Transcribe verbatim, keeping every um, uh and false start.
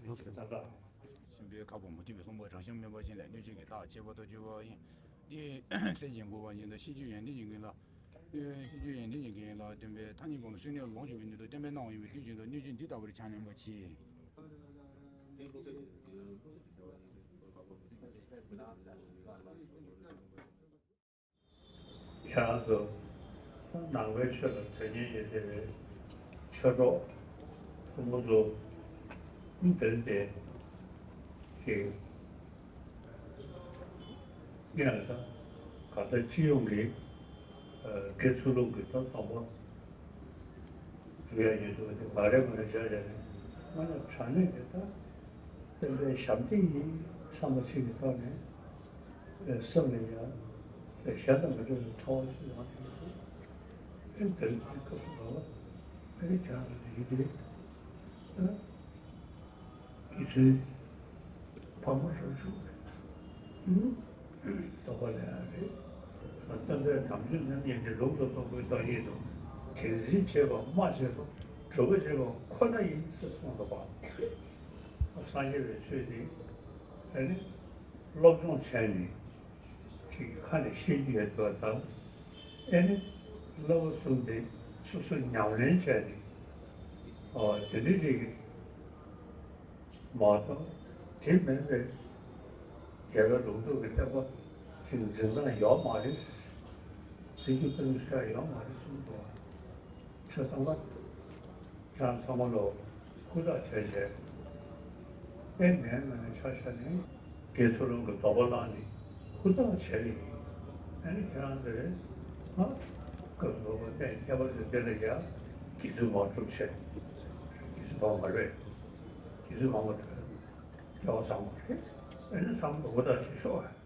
ཟེར་ཞེས་ལྟ་ལ། གསུམ་པའི་ཁ་བ་མུ་སྟེགས་པའི་ལྷུང་པ་རང་བཞིན་མེད་པ་ཅན་ལས། གནོད་བྱེད་ཀྱི་རྟགས་བཅས་པ་དང་བཅས་པ་ཡིན། འདི་སེམས་ཅན་མགུ་བ་ཡིན་ད་ཤེས་བྱའི་ཡོན་ཏན་གྱི་རྒྱན་ལ། ཤེས་བྱའི་ཡོན་ཏན་གྱི་རྒྱན་ལ་སྟོན་པའི་ཐ་སྙད་པོ་ལ་སེམས་ནི་ལོངས་སྤྱོད་པའི་ནུས་སྟོབས་བསྟན་པས་གནང་བ་ཡིན་པའི་དུས་རྒྱུན་དུ་གནོད་བྱེད་འདི་ལྟ་བུར་ཕྱག་ལེན་པ་གྱིས། ཁྱེད་རང་ཚོ་ནང་པའི་ཆོས་ལ་དོན་གཉེར་ཡོད་བསྡད་པའི་ཆོས་གྲོགས་ཕྲུ་གུ་ཚོ་འདིར་བསྡད་ཅིག་ངས་ད་ག་ད་སྤྱི་ཡོངས་ཀྱི་དགེ་ཚུལ་སློང་གི་ད་སྡོམ་པ་སྒྲུབ་ཡ་ཡོད་འདུག་དེ་མ་རེད་མ་རེད་བྱས་བྱས་ནས་ང་ལ་དྲང་གནས་དེ་ད་སྟོན་པའི་ཞབས་འདེགས་ཡིན་བསམ་པ་ཞིག་གི་ཐོག་ནས། བསམ་ནས་ཡང་གཞན་དང་མི་འདྲ་བའི་ཚོར་བ་ཞིག་ཡོང་གི་འདུག་ཨེ་དེ་རིང་འདིའི་སྐབས་སུ་ང་ལ་ཨེ་བྱ་བ་དེ་ཡིན་ཏེ། ཨ་དགེ་ཚུལ་ཕག་མོ་རབ་བྱུང་རེད། ལྟོ་ག་ལ་ཡང་རེད། སྟོན་པའི་དམ་ཆོས་རྣམ་གཉིས་ཏེ་ལུགས་ལ་རྟོགས་པའི་ཏོག་དབྱིབས་དང་། དེང་འཛིན་བྱེད་པ་སྨྲ་བྱེད་པ་སྒྲུབ་པ་བྱེད་པ་ཁོ་ན་ཡིན་ཟེར་གསུངས་འདུག་པ། སངས་རྒྱས་པའི་ཆོས་འདི་ཨ་ནི་སློབ་སྦྱོང་བྱས་ནས་ཅིག་ཁ་ནས་ཤེས་ཀྱི་ཡོད་པ་དང་། ཨ་ནི་བསླབ་པ་གསུམ་དེ་སོ་སོ་ཉམས་ལེན་བྱས་ནས་ཨོ་དེ་འདྲ་ཅིག་མ་གཏོགས་དེ་མིན་པའི་རྒྱལ་བའི་ལུང་རྟོགས་ཀྱི་བསྟན་པ་ཅིག་འཛིན་སྟངས་ཡོད་མ་རེད། འཛིན་རྒྱུ་སྤེལ་རྒྱུ་ཡོད་མ་རེད་གསུངས་འདུག་ཆོས་ཚང་མ། ཁྱེད་རང་ཚང་མ་ལོ་ཧུར་ཐག་བྱས་བྱས། ཨེ་ངའི་ངོས་ནས་ཆ་བཞག་ནས་དགེ་ཚུལ་སློང་གི་སྡོམ་པ་བླངས་ནས་ཧུར་ཐག་བྱས་ནས་ཨ་ནི་ཁྱེད་རང་ཚོས་ང་སྐབས་སུ་བབ་པ་གནས་ཁྱད་པར་ཅན་འདི་ལ་ཡ་དགེ་ཚུལ་མང་སྒྲུབ་བྱས། དགེ་ཚུལ་མང་མ་རེད། དགེ་ཚུལ་མང་མ་རེད། སྐལ་བ་བཟང་མ་རེད། ཨ་ནི་ཚང་མ་ཧུར་ཐག་བྱེད་ཤོག